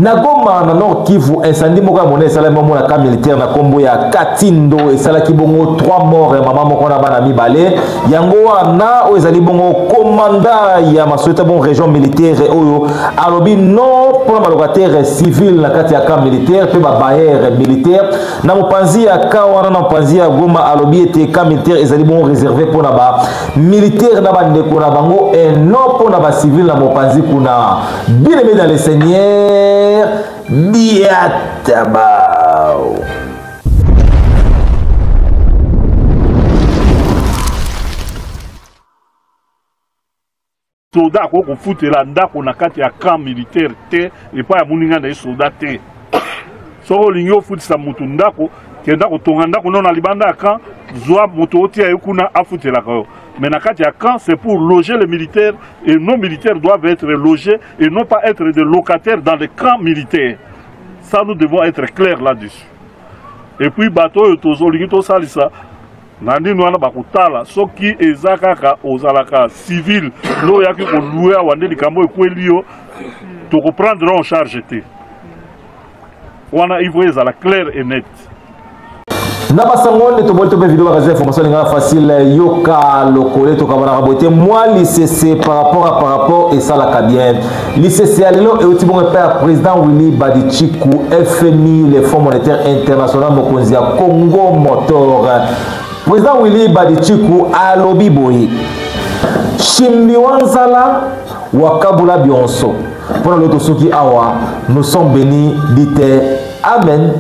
Na Goma, na Nord Kivu, incendie moko ya monene esalami bongo na camp militaire na kombo ya Katindo, esalaki bongo 3 morts ya mama moko na bana mibale. Yango wana oyo ezali bongo commandant ya masota bongo région militaire oyo alobi non mpona ba locataire civil na kati ya camp militaire mpe ba bailleurs militaire na mopanzi ya camp wana na mopanzi ya Goma. Alobi ete camp militaire ezali bongo réservé mpona ba militaire na bandeko na bango et non mpona ba civil na mopanzi kuna. Bien-aimé dans le Seigneur, biatabao. Soda akoki kofutela ndako na kati ya camp militaire te epai ya moninga na ye soda te. Soki olingi ofutisa moto ndako, kenda kotonga ndako no na libanda ya camp, zwa moto otia ye kuna afutelaka yo. Mais na kati ya camp, c'est pour loger les militaires et nos militaires doivent être logés et non pas être des locataires dans les camps militaires. Ça, nous devons être clairs là-dessus. Et puis bato oyo tozolingi tosalisa na nini wana, bakotala soki eza kaka ozalaka civil nde oyaki kolouer awa nde likambo ekweli yo, tokoprendre en charge te. Wana il faut ezala clair et net. Na basango nde toboli to mpe video bakazi information lingala facile yoka lokole. Tokabanaka boye te, mwa lisese par rapport à par rapport esalaka bien. Lisese ya lelo euti bongo epai ya président Willy Badichiku, FMI, le Fonds monétaire international, mokonzi ya Congo Motor. Président Willy Badichiku alobi boye: shimbi wa nzala wakabula bionso. Mpona lelo tosuki awa. Nous sommes bénis, dite amen.